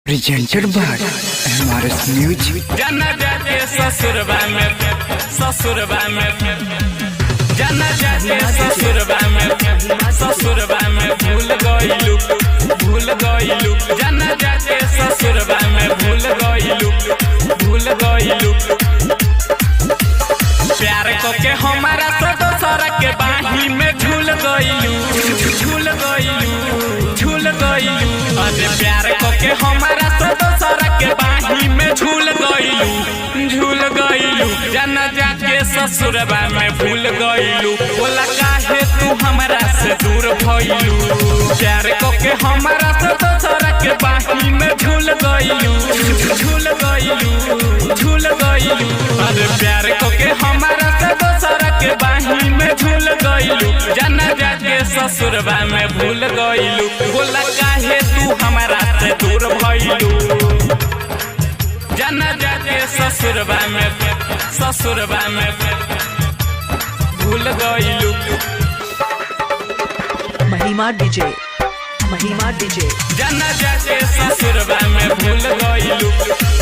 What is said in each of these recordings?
Presented by MRS Music. जाना जाके ससुरबा में, ससुरबा में, जाना जाके ससुरबा में, ससुरबा में भूल गइलू, भूल गइलू। जाना जाके ससुरबा में भूल गइलू, भूल गइलू। प्यार को के हमारा से दोसरा के बाही में झूल गइलू, झूल गइलू, झूल गइलू। अरे प्यार को के हमारा से दोसरा के बाही में झूल गइलू, झूल गइलू। जाना जाके ससुरबा में भूल गइलू, बोला काहे तू हमरा से दूर भइलू। प्यार को के हमारा से दोसरा के बाही में झूल गइलू, झूल गइलू, झूल गइलू। अरे प्यार को के हमारा से दोसरा के बाही में झूल गइलू, जाना जाके ससुरबा में भूल गइलू, बोला काहे तू हमरा से दूर भइलू। जाना जाके ससुरबा में, ससुरबा में भूल गइलू। महिमा डीजे, महिमा डीजे। जाना जाके ससुरबा में भूल गइलू।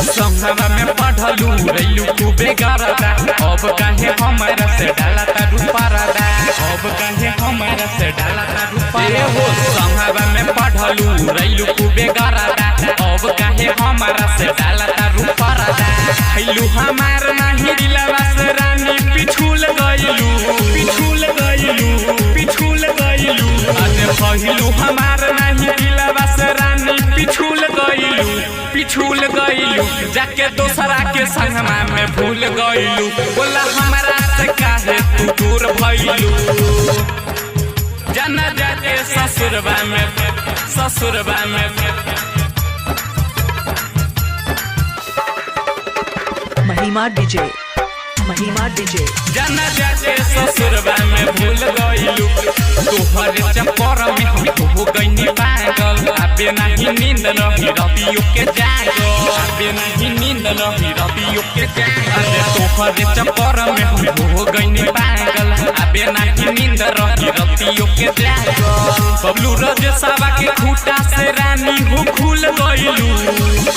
संगवा में पढ़लू रैलू खूबे गरदा, अब काहे हमारा से डाला तारू परदा, अब काहे हमारा से डाला तारू परदा। हो संगवा में पढ़लू रैलू खूबे गरदा, अब काहे हमारा से डाला तारू परदा। हैलू हमार नाही दिलवा से रानी पिछुल गइलू, पिछुल गइलू, पिछुल गइलू। अरे पहिलू हमार नाही दिलवा से रानी पिछुल गइलू, पिछुल गइलू। जाके दोसरा के संगमा में भूल गइलू, बोला हमरा से काहे तू दूर भइलू। जाना जाके ससुरबा में, ससुरबा में। महिमा डीजे, महिमा डीजे। जाना जाके ससुरबा में भूल गइलू। तोहरे चक्कर में हम हो गइनी पागल, आबे नहीं नींद रही रतियो के जागल, आबे नहीं नींद रही रतियो के जागल। अरे तोहरे चक्कर में हम हो गइनी पागल, आबे नहीं नींद रही रतियो के जागल। बबलू रजसावा के खूटा से रानी हो खुल गइलू,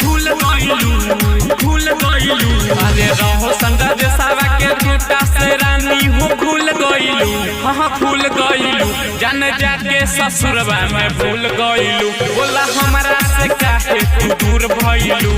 खुल गइलू, खुल गइलू। अरे रहो संग सावा के खूटा से रानी हो खुल गइलू, हाँ खुल गइलू। जान जाके ससुरबा में भूल गइलू, बोला हमरा से काहे तू दूर भइलू।